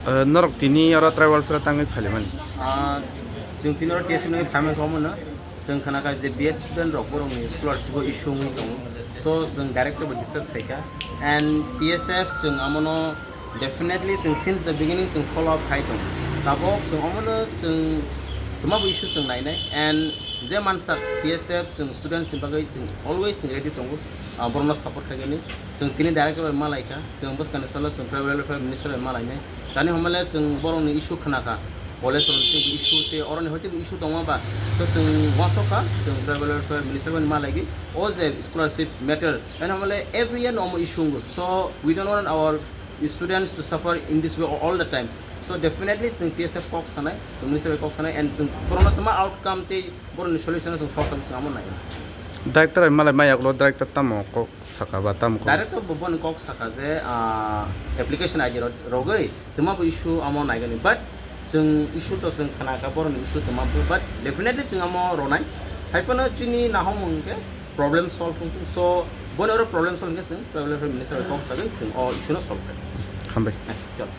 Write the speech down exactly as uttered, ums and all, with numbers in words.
Eh, norok tini oro tribal welfare tangwi phalimani? Ah, chwng tini oro T S F ni phaimani kok mano. Chwng khna kha je B Ed student rok borokni scholarship o issue wngwi tongo. So chwng direct bai discuss khai kha. And T S F chwng amono definitely chwng since the beginning chwng follow up khai tongo. Tabok chwng amono chwng twma bo issue chwng nainai. And je mansak T S F chwng students ni bagwi chwng always chwng ready tongo. Ah, borokno support khaigani. Chwng tini direct bai malai kha. Chwng bwskangni salo chwng tribal welfare minister bai malainai. Tani hwnba le chwng borokni issue khna kha. College rokni chwng issue tei oroni hoi teibo issue tongma ba. So chwng uansuk kha, chwng tribal welfare minister bai malaigwi. O je scholarship matter, tani hwnba le every year no omo issue wngo. So we don't want our students to suffer in this way all the time. So definitely chwng T S F kok sanai, chwng minister bai kok sanai, and chwng borokno twma outcome tei borokni solution o chwng solve khamwi chwng amo nai. Director bai malai maya ulo director tamo kok saka ba tamo kok? Director bo boni kok saka je, ah, application I D ro-, rogwi twma bo issue amo naigani, but chwng issue to chwng khna kha borokni issue twma bo, but definitely chwng amo ronai. Hai phano chini nahom hwnkhe problem solve wngthung. So boni oro problem solve hwnkhe chwng tribal welfare minister bai kok sagwi chwng o issue no solve khai. Hambai. Chalo.